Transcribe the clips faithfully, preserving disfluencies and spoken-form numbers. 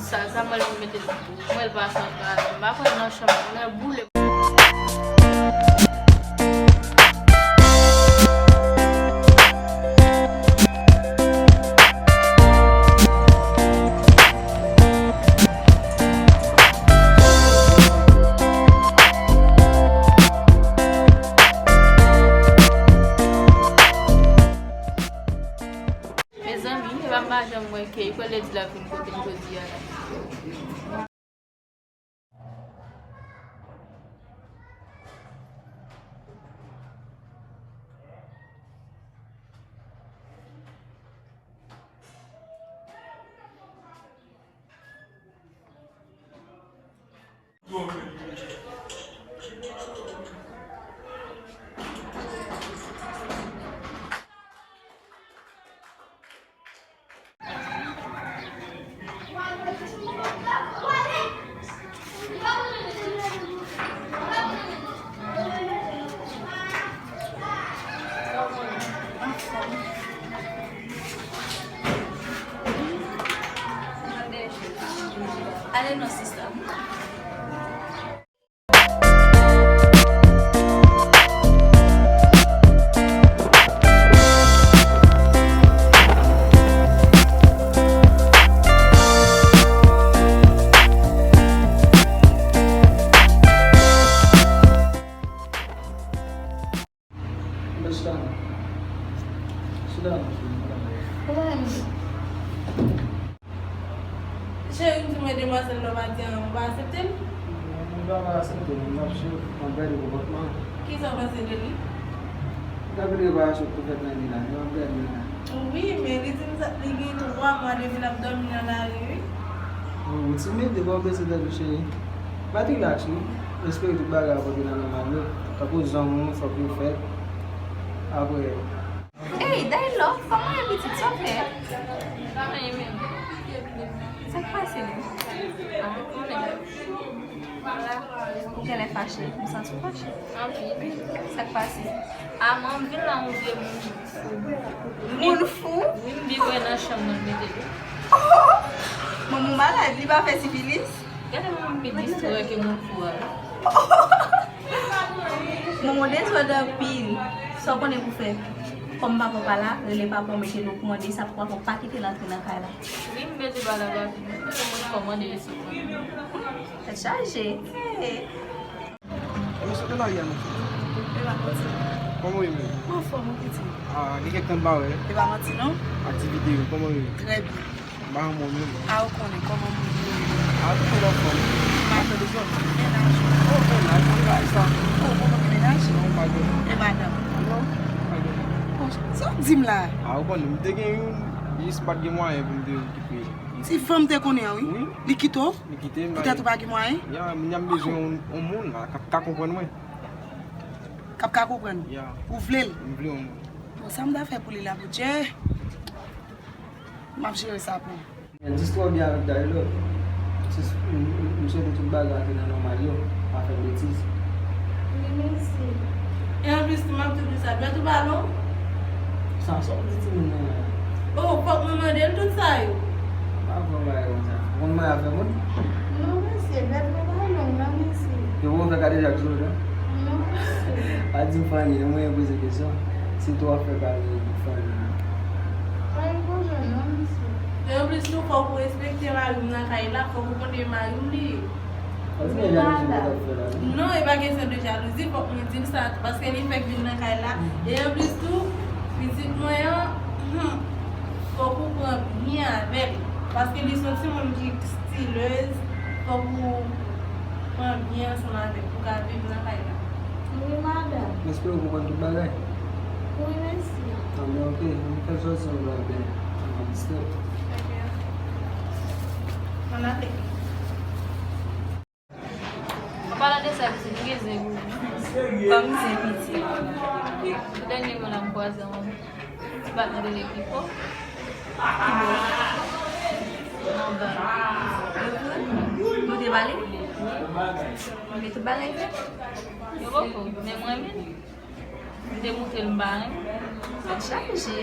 Sa, sa mwen, li mete l pou mwen, li pa fè anka, m pa kwè nan chanm, mwen boule. Mezanmi, e pa m pa janm wè Kay, kwè lè di l ap vin kote m jodi a la. Ale non, sista. Sit down. Sit down. Cheri, m di mwen demwazèl la w pa di anyen, ou pa aksepte l? Mwen pa ka aksepte l, m ap cheri, m ap gade konpòtman l. Kisa w panse de li? Gade reparasyon k te fèt nan li la, m ap gade l la. Wi, men li di m sa, li gen twa mwa depi l ap dòmi nan lari, wi. Wi, ou timid, e pa w bese tèt ou, cheri. Mèt rilaks, wi. M espere tout bagay ap antre nan nòmal yo. Tankou zong ou, fòk yo fèt. Apre. Ey, Daylo, kòman ye pitit? Sa w fè? Pa anyen menm. Sa k pase menm? A, konnen. Ou genlè fache. M santi w fache. Anpil. Sa k pase? A, m anvi la, on vye moun fou. Moun fou? Wi, m vin wè nan chanm nan, mete l. Manman w malad, li pa fè sifilis? Gade manman m pi distrè ke moun fou a. Manman w dezòd anpil. Sa w konnen pou fè? Kòm papa w pa la, rele papa w, mete l okouran de sa pou papa w pa kite l antre nan kay la. Wi, m mete bagay la, m mete moun kòmande li sou mwen. Tèt chaje. Hey. E mesye, kote lari a, mesye? E pa manti. Kòman w ye menm? M anfòm, ou pitit. A, gen kèk tan m pa wè. E pa manti, non. Aktivite yo, kòman yo ye? Trè byen. M pa anmò menm. A, ou konnen kòman moun yo ye. A, tout moun anfòm. M pa fè bezwen. Mennaj ou. O, mennaj, mwen pa sa. O, ou pa gen mennaj? Non, m pa gen. E madanm? Non, m pa gen. Bon, sa w di m la? A, ou konnen, m te gen youn, jis m pa t gen mwayen pou m te okipe li. Ti fanm te konnen an, wi. Wi. Li kite w? Li kite m. Poutèt ou pa gen mwayen? Ya, m, m bezwen yon, yon moun la, k ap ka konprann mwen. K ap ka konprann? Ya. Ou vle l? M vle yon moun. Bon, sa m ta fè pou li la, Bondye? M ap jere sa pou ou. Mwen jis twò byen avèk Daylo. Jis, m, m, m swete tout bagay antre nan nòmal yo. Pa fè betiz. Wi, mèsi. E anplis, tou, m ap tou di sa. Dwèt ou pa long? Sa, sa w di timoun nan la? O, fòk mwen mande l tout sa yo? Pa fè yon bagay konsa. Ou konn manyen afè moun? Non, mesye, dwèt mwen pa long, non, mesye. Yo poko fè kadejak sou ou, non? Non, mesye. Pa di m fanmi, non, mwen poze kesyon. Si tou w ap fè bagay pou fanmi, non? Pa gen pwoblèm, non, mesye. E anplis tou, fòk ou respekte mari m nan kay la, fòk ou konnen mari m li ye. Non, e pa kesyon de jalouzi, fòk mwen di l sa tou, paske li fèk vin nan kay la. E anplis tou, pitit mwen an, hmm, fòk ou pran byen avè l. Paske li se yon timoun ki stilèz, fòk ou pran byen ansanm avè l pou ka viv nan kay la. Wi, madanm. M espere w konprann tout bagay. Wi, mèsi. Anben, oke. Ann fè sòti, nou pral byen. Ann distrè. Oke. Ann ale. An palan de sa, pitit, ou gen zen pou mwen. Kòm zen, pitit. Pou dènye mwen la, m kwaze yon ti patnè rele Pipo. Pipo. Anba. Nou te pale? Wi. Men tout bagay fèt? Yo poko, men m renmen l. M te montre l m pa renmen. Tèt chaje.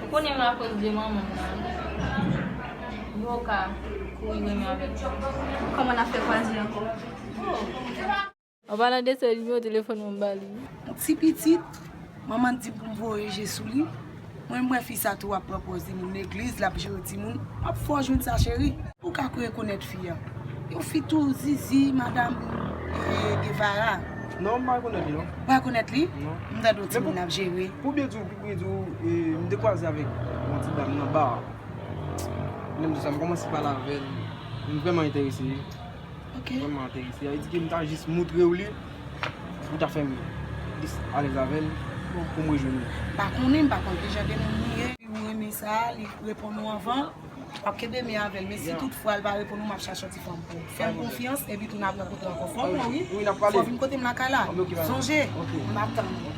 Ou konnen m akoz de manman m nan. Yo ka kouri renmen avèk mwen. Kòman n ap fè kwaze ankò? An palan de sa, nimewo telefòn mwen m ba li. Yon ti pitit, manman di m pou m voye je sou li. Mwen, m wè fi sa tou ap pran pòz li moun legliz, l ap jere timoun. M ap fè w jwenn sa, cheri. Ou ka rekonèt fi a. Yon fi tou zizi, madanm, e, Guevara. Non, m pa rekonèt li, non. Ou pa rekonèt li? Non. M tande yon timoun ap jere. Pou byen di w, pou byen di w, e, m te kwaze avèk yon ti dam nan ba a. Lè m di sa, m kòmanse pale avè l. M vrèman enterese. Ok. Vrèman enterese. Li di ke m ta jis montre w li pou ta fè m plis alèz avè l, bon, pou m rejwenn li. M pa konnen, m pa konn ki jan de moun li ye. Ou renmen sa, li reponn ou anvan, w ap kenbe men avè l. Men si toutfwa l pa reponn ou, m ap chache yon ti fanm pou ou. Fè m konfyans, epi tou n ap rankontre ankò. Fò w wè wi. Wi, n ap pale. Fò w vin kote m lakay la. Sonje, m ap tann ou.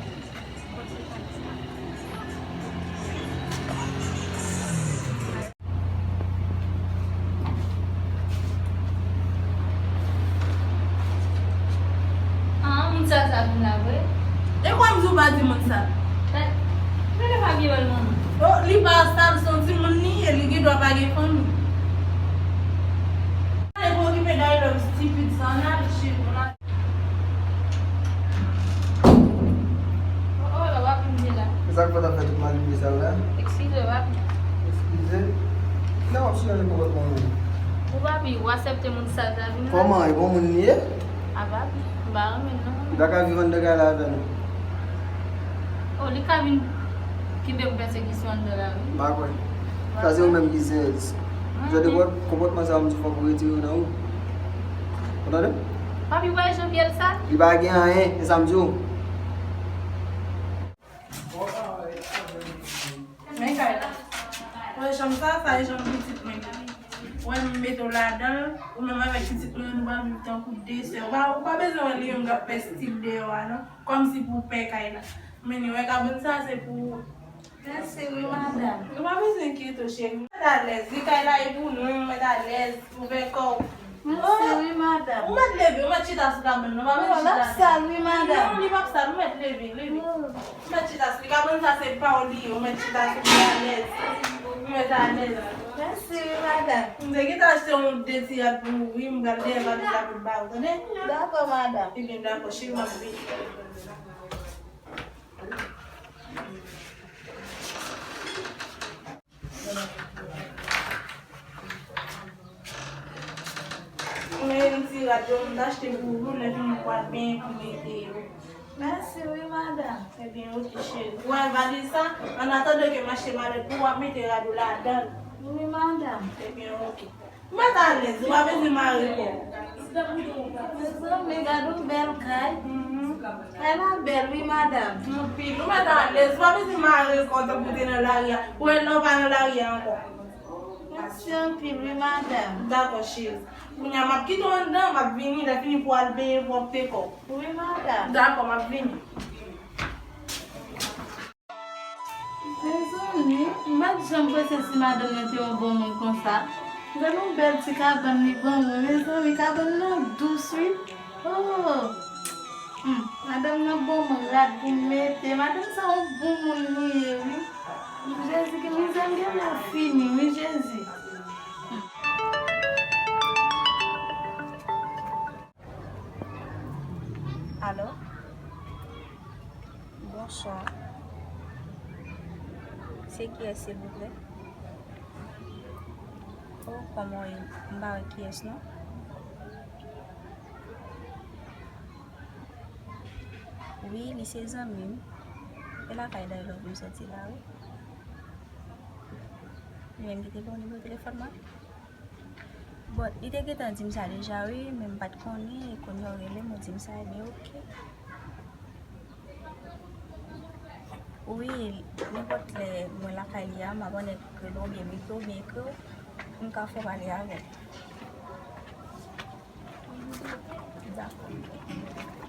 Ah, moun sal sa vin la vre? E kwa m di w pa di moun sal? Gade pa vye bèl manman. Oh, li pa sal, se yon timoun li ye, li gen dwa pa gen fanmi. Ale pou okipe Dailove stipid sa, n al chil pou la. Oh, oh, la, w ap vin la. Se sa k fè w t ap fè tout malipye sa yo la? Eskize, papi. Eskize? Kilè w ap chanje konpòtman w menm? Ou papi, ou aksepte moun sal la vin la? Kòman? E bon moun li ye? A papi, m pa renmen l non. Li pa ka viv anndan kay la avè nou? Oh, li ka vin kenbe m pèsekisyon anndan la wi. M pa kwè. Sa se ou menm ki sèz. Jan de konpòtman sa a, m di fòk ou retire yo nan ou. Ou tande? Papi, w wè jan pye l sal? Li pa gen anyen, e sa m di w. Men kay la. Wè janm sa, sa e janm pitit mwen. Wè m mete w ladan l, ou menm avèk pitit mwen, nou pral viv tankou de sè. Ou pa, ou pa bezwen wè li menm k ap fè stil deyò a non. Kòmsi pou w pè kay la. Men ni wè kabann sa se pou ou. Mèsi wi, madanm. Nou pa bezwen enkyete w, cheri. Mèt alèz. Li kay la e pou nou, mèt alèz. Ouvè kò w. Mèsi wi, madanm. Ou mèt leve, ou mèt chita sou kabann nan. Ou pa bezwen chita atè. L ap sal wi, madanm. Non, li p ap sal. Ou mèt leve, leve. Ou mèt chita sou li. Kabann sa se pa w li ye. Ou mèt chita sou li alèz. Ou mèt alèz. Mèsi wi, madanm. M te gentan achte yon de ti rad pou ou wi. M pral dèyè valiz la pou m ba ou, tande? Dakò, madanm. Ebyen, dakò, cheri, m ap vini. Men ti rad yo m t achte pou ou, lè fini pou al benyen pou mete yo. Mèsi wi, madanm. Ebyen, oke, cheri. Ou wè valiz sa? An atandan ke m achte malèt pou ou, w ap mete rad ou ladan l. Wi, madanm. Ebyen, oke. Ou mèt alèz, ou pa bezwen mare kò w. Mezanmi, gade yon bèl kay. Kay la bèl wi, madanm. Anpil, ou mèt alèz, ou pa bezwen mare kò w tankou w te nan lari a. Ou wè la w pa nan lari a ankò. Mèsi anpil wi, madanm. Dakò, cheri. Kounye a, m ap kite w anndan, m ap vini, lè fini pou w al benyen, pwòpte kò w. Wi, madanm. Dakò, m ap vini. Mezanmi, m pa t janm panse si madanm nan te yon bon moun konsa. Gade yon bèl ti kabann li ban mwen. Mezanmi, kabann nan dous wi. Oh! Hmm, madanm nan ban m rad pou m mete. Madanm sa yon bon moun li ye wi. Jezi, ke mizè m genlè fini wi, Jezi. Hmm. Alo? Bonswa. Se kiyès, silvouplè? Oh, kòman w ye? M pa wè kiyès, non. Wi, li se zanmi m. E lakay Dailove m soti la, wi. Li menm ki te ba w nimewo telefòn mwen? Bon, li te gentan di m sa deja wi, men m pa t konnen, e kounye a w rele m, ou di m sa, ebyen oke. Wi, nenpòt lè mwen lakay li a, m ap annik rele w oubyen m ekri w, oubyen ekri w, pou m ka fè pale avè w. Dakò.